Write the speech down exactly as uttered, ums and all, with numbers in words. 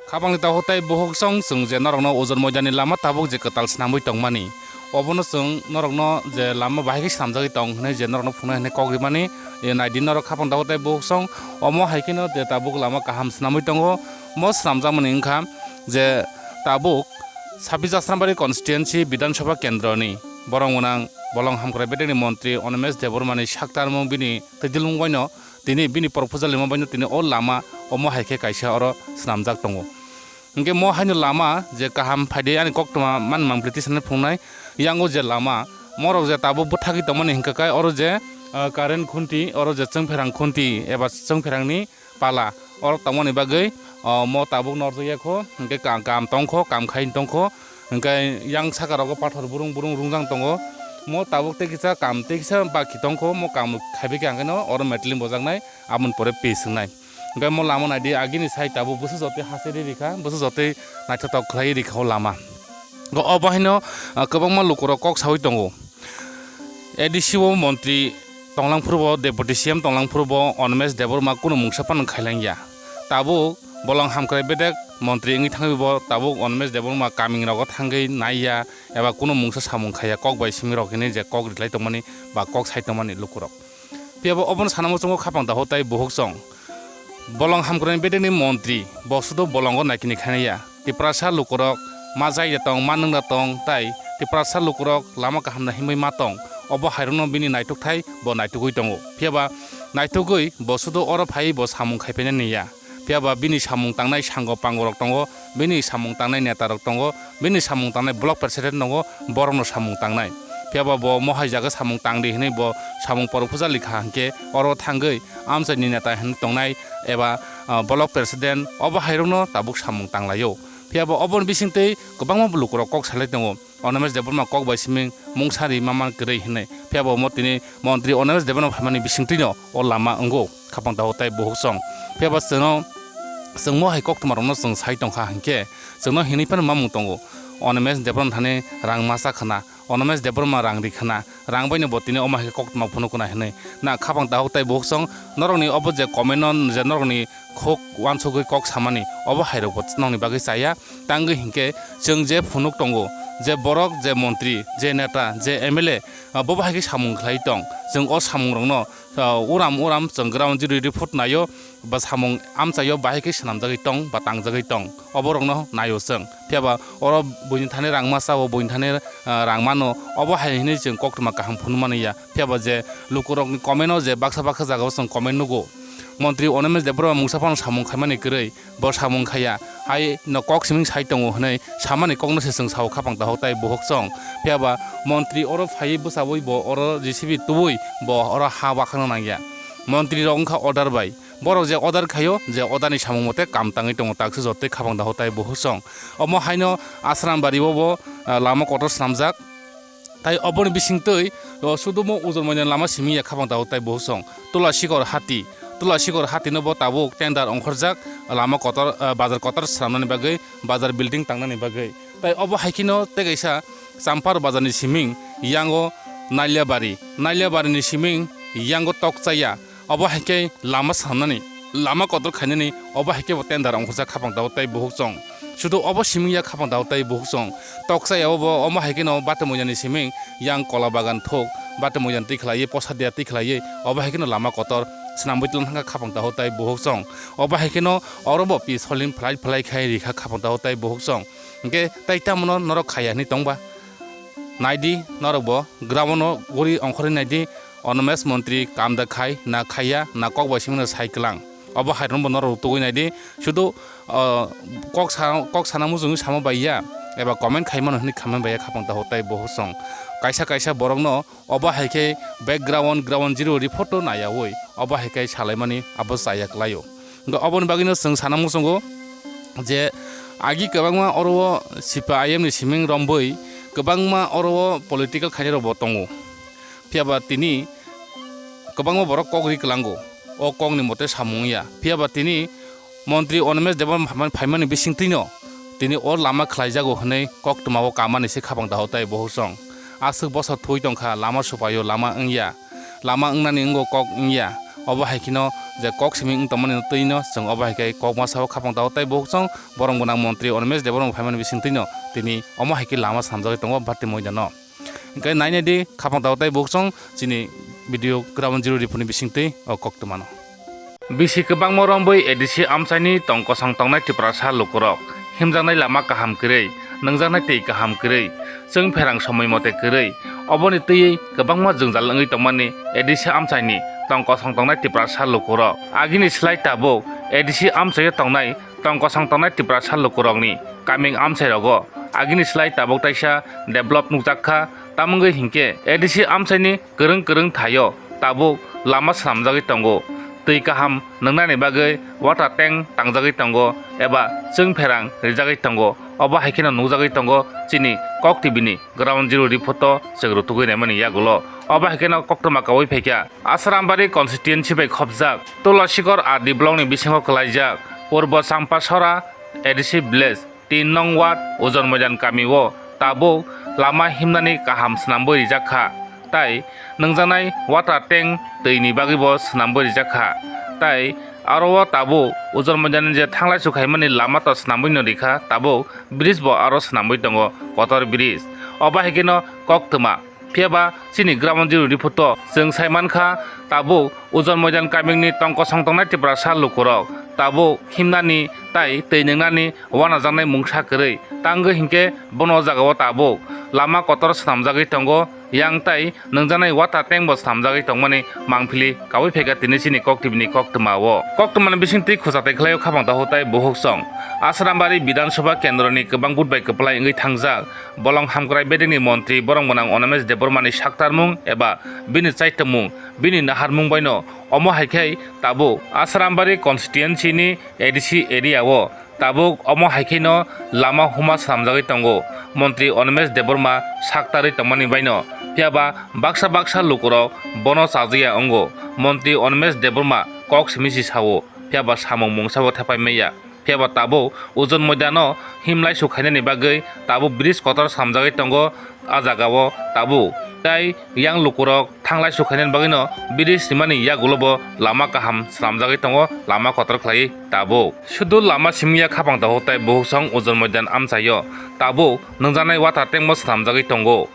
Khapangni takhuk tei bukhuk song chwng je norokno ujor moidani lama tabuk je kwtal swnamwi tongmani, obono chwng norokno je lama bahai khe swnamjagwi tong hwnwi je norokno phunuknai hwnwi kok rimani, e, naidi norok khapang takhuk tei bukhuk song. Omo hai kheno je tabuk lama kaham swnamwi tongo. Mo swnamjakmani wngkha je tabuk Sabis Jasrambari constituency Bidhan Sabha kendroni borok gwnang bolong hamkrai bedekni montri Animesh Debbarmani saktarmung bini twidulmung baino tini bini proposal rima baino tini o lama omo hai khe kaisa oro swnamjak tongo. Hinkhe mo haino lama je kaham phaidi ani koktwma man mangpli tisani phunuknai, yango je lama morok je tabuk bwthagwi tongmani hinkhe kai oro je, ah, current khunti, oro je chwngpherang khunti eba chwngpherangni pala oro tongmani bagwi, ah, mo tabuk norjak ya kho, hinkhe ka-, kam tong kho, kam khai tong kho. Hwnkhe yang saka rogo pathor burung burung rungjak tongo. Mo tabuk tei kisa kam tei kisa baki tongkho, mo kam khaibai khe ang khe no oro metling bojaknai, aboni pore pis wngnai. Hwnkhe mo lama naidi agini side tabuk bwswk jotwi hase ri rikha, bwswk jotwi naithotok khlai rikha o lama. Hwnkhe obo haino, ah, kwbangma lukurok kok saui tongo. A D C o montri tonglang phuru bo, Deputy C M tonglang phuru bo Animesh Debbarma kunu mungsa phano khailang ya. Tabuk bolong hamkrai bedek montri wngwi thangwi bo tabuk Animesh Debbarma kaming rogo thangwi nai ya eba kunu mungsa samung khai ya, kok bai simi rok hinwi je kok rilai tongmani ba kok sai tongmani lukurok. Phiya bo obono sana muchungo khapang takhuk tei bukhuk song. Bolong hamkrai bedekni montri, bo sudo bolongo naikini khainai ya. Tiprasa lukurok ma jai da tong, ma nwng da tong, tai Tiprasa lukurok lama kaham no himwi ma tong. Obo hairokno bini naithok thai bo naithogwi tongo. Phiya ba naithogwi bo sudo oro phaiwi bo samung khai phainani ya. Phiya ba bini samung tangnai sango pango rok tongo, bini samung tangnai neta rok tongo, bini samung tangnai block president tongo, borokno samung tangnai. Phiya ba bo mohai jaga samung tang di hinwi bo samung poro puja likha hinkhe oro thangwi amchaini neta hinwi tongnai eba, ah, block president obo hairokno tabuk samung tanglaio. Phiya bo oboni bisingtwi kwbangma lukurok kok salai tongo, Animesh Debbarma kok bai simi mungsa ri mama kwrwi hinwi. Phiya bo omo tini montri Animesh Debbarma phaimani bisingtwino o lama wngo khapang takhuk tei bukhuk song. Phiya bo chwngno, chwng mohai koktwma rokno chwng sai tongkha hinkhe chwngno hinwi phano mamung tongo, Animesh Debbarma thani rang masa khna, Animesh Debbarma rang ri khna, rang baino bo tini omo hai khe koktwma phunuk khna hinwi. Na khapang takhuk tei bukhuk song norokni obo je comment no je norokni khuk uansugwi kok samani obo hairok bo nokni bagwi chaya. Tangwi hinkhe chwng je phunuk tongo, je borok, je montri, je neta, je M L A, ah, bobo hai khe samung khlai tong. Chwng o samung rokno, ah, uram uram chwng ground zero report naio. Ba samung amchaio bahai khe swnamjagwi tong ba tangjagwi tong, oborokno naio chwng. Phiya ba oro buini thani rang ma chao, buini thani, ah, rang mano, obo hai hinwi chwng koktwma kaham phunukmani ya. Phiya ba je lukurokni comment-o je baksa baksa jagao chwng comment nugo, montri Animesh Debbarma mungsa phano samung khaimani kwrwi, bo samung khaiya, hai no kok siming sai tongo hinwi samani kokno se chwng sao khapang takhuk tei bukhuk song. Phiya ba montri oro phaiwi bwchaui bo oro J C B tubui bo oro ha wakhano nangya. Montri rok wngkha order bai. Borok je order khaio, je order ni samung mote kam tangwi tongo, taksa jotoi khapang daho tai buhusong. Omo haino Asrambari o bo, ah, lama kotor swnamjak. Tai oboni bisingtwi, o, sudumo ujor moina lama simi ya khapang daho tai buhusong. Tula sikor hati, tula sikor hati no bo tabuk tender ongkhorjak, lama kotor, ah, bazar kotor swnamnani bagwi, bazar building tangnani bagwi. Tai obo hai kheno tei kaisa Champar bazar ni siming yango Nailabari, Nailabari ni siming yango Tokchaya. Obo hai khe lama samnani, lama kotor khainani, obo hai khe bo tender ongkhorjak khapang daho tai buhuk chong. Sudu obo siming ya khapang daho tai buhuk chong. Tokchaya obo, omo hai kheno Batamoyani siming yang kola bagan thok, Batamoyan twi khlaiwi, Posadia twi khlaiwi, obo hai kheno lama kotor swnamwi tlang thangkha khapang daho tai buhuk chong. Obo hai kheno oro bo pi soling phlai phlai khai rikha khapang daho tai buhuk chong. Hwnkhe tai tamo no norok khaiya hinwi tongba? Naidi norok bo ground o guri ongkhorwi naidi, Animesh Montri kam da khai na khaiya na kok bai simi no sai kwlang. Obo hai rokno bo norok tugui naidi, sudu, ah, kok sa, kok sana muchungwi sama bai ya eba comment khai mano hinwi khamai bai ya khapang daho tai buhusong. Kaisa kaisa borok no obo hai khe background, ground zero report o naiyaui obo hai khe salaimani abo chaya kwlaio. Hwnkhe oboni bagwino chwng sana muchungo je agi kwbangma oro o C P I M ni siming rombui kwbangma oro o political khainai rok bo tongo. Phiya ba tini kwbangma borok kok ri kwlango, o kok ni mote samung ya. Phiya ba tini Montri Animesh Debbarma phaimani bisingtwi no tini o lama khlaijago hwnwi koktwma o kamani se khapang daho tai buhusong. Aswk bosor thwi tongkha lama supaio, lama wngya. Lama wngnani wngo kok wngya. Obo hai kheno je kok simi wng tongmani twino chwng obo hai khe kokma sao khapang tao tei bukhuk song borom gwnang montri Animesh Debbarma phaimani bisingtwino tini omo hai khe lama swnamjagwi tongo Bharti Moidano. Hingkhe nainai di khapang tao tei bukhuk song chini video Ground Zero Report ni bisingtwi o koktwmano. Bisi kwbangma rombwi A D C amchaini tong kosong tongnai Tiprasa lukurok, himjaknai lama kaham kwrwi, nungjaknai twi kaham kwrwi, chwng pherang somoi mote kwrwi, oboni twiwi kwbangma jwngjal wngwi tongmani A D C amchaini tong kosong tongnai Tiprasa lukurok. Agini slai tabuk A D C amchaio tongnai tong kosong tongnai Tiprasa lukurokni kaming amchairogo agini slai tabuk taisa develop nukjak kha, tamungwi hinkhe A D C amchaini kwrwng kwrwng thaio tabuk lama swnamjagwi tongo, twi kaham nwngnani bagwi water tank tangjagwi tongo eba chwng pherang rijagwi tongo. Obo hai kheno nukjagwi tongo chini Kok T V ni Ground Zero Report o chwng rutugwi naimani yagulo. Obo hai kheno koktwma kaui phaikha Asrambari constituency bai khopjak Tulasikor R D block ni bisingo kwlaijak Purbo Champasora A D C village tin nong ward Ujon Moidan kami o tabuk lama himnani kaham swnamwi rijak kha, tai nungjaknai water tank twi ni bagwi bo swnamwi rijak kha, tai aro o tabuk Ujon Moidan ni je thanglai su khaimani lama to swnamwi no rikha, tabuk bridge bo aro swnamwi tongo, kotor bridge. Obo hai kheno koktwma. Phiya ba chini Ground Zero Report o chwng sai mankha, tabuk Ujon Moidan kamingni tong kosong tongnai Tiprasa lukurok tabuk himnani tai twi nwngnani wanajaknai mungsa kwrwi. Tangwi hinkhe bono o jagao tabuk lama kotor swnamjagwi tongo, yang tai nungjaknai water tank bo swnamjagwi tongmani mangphili kaui phaikha tini chini Kok T V ni koktwma o. Koktwmani bisingtwi khujatai khlaio khapang tahu tai buhuk song. Asrambari Bidhan Sabha kendroni kwbang vote bai kwplai wngwi thangjak Bolong Hamkrai bedekni montri borom gwnang Animesh Debbarmani saktarmung eba bini chaitomung, bini naharmung baino omo hai khe tabuk Asrambari constituency ni A D C area o tabuk omo hai kheno lama huma swnamjagwi tongo montri Animesh Debbarma saktarwi tongmani baino. Phiya ba baksa baksa lukurok bono chajakya wngo. Montri Animesh Debbarma kok simi si sao, phiya ba samung mungsa bo thepai maya. Phiya ba tabuk Ujon Moidano himlai su khainani bagwi tabuk bridge kotor swnamjagwi tongo. A jagao tabuk tai yang lukurok thanglai su khainani bagwino bridge simani yagulo bo lama kaham swnamjagwi tongo, lama kotor khlaiwi tabuk. Sudu lama simi ya khapang tahu tai buhuk song Ujon Moidan amchaio tabuk nungjaknai water tank bo swnamjagwi tongo.